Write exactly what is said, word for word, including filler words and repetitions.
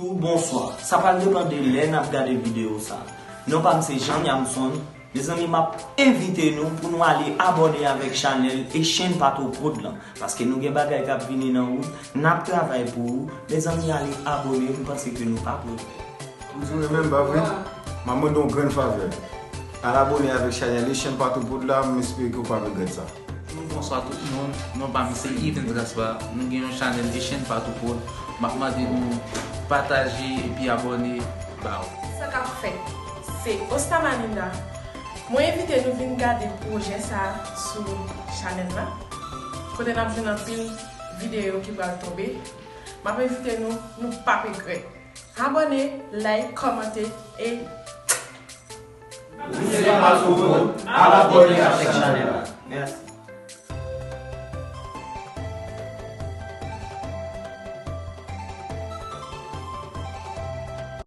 Ou bonswa. Sa pral depann de lè n ap gade videyo sa. Non pa m se Jean Yamson. Mezanmi, m ap envite nou pou nou ale abòne avèk chanèl e chenn Patwo Prod lan. Paske nou gen bagay k ap vini nan wout, n ap travay pou ou. Mezanmi, ale abòne, m panse ke nou p ap regrèt. Ou di remember vre? M ap mande yon grenn favè. Al abòne avèk chanèl e chenn Patwo Prod la, m espere ke w p ap regrèt sa. Bonjou, bonswa tout moun. Non pa m se Evens Gaspard. Nou gen yon chanèl e chenn Patwo Prod. M ap mande nou pataje epi abòne ba w. Sa k ap fèt? Se Osta Malinda. Mwen envite nou vin gade pwojè sa a sou chanèl la. Kote n ap jwenn anpil videyo ki pral tonbe. M ap envite nou, nou p ap regrèt. Abòne, like, kòmante e Ou se Patwo Prod, al abòne avèk chanèl la. Mèsi.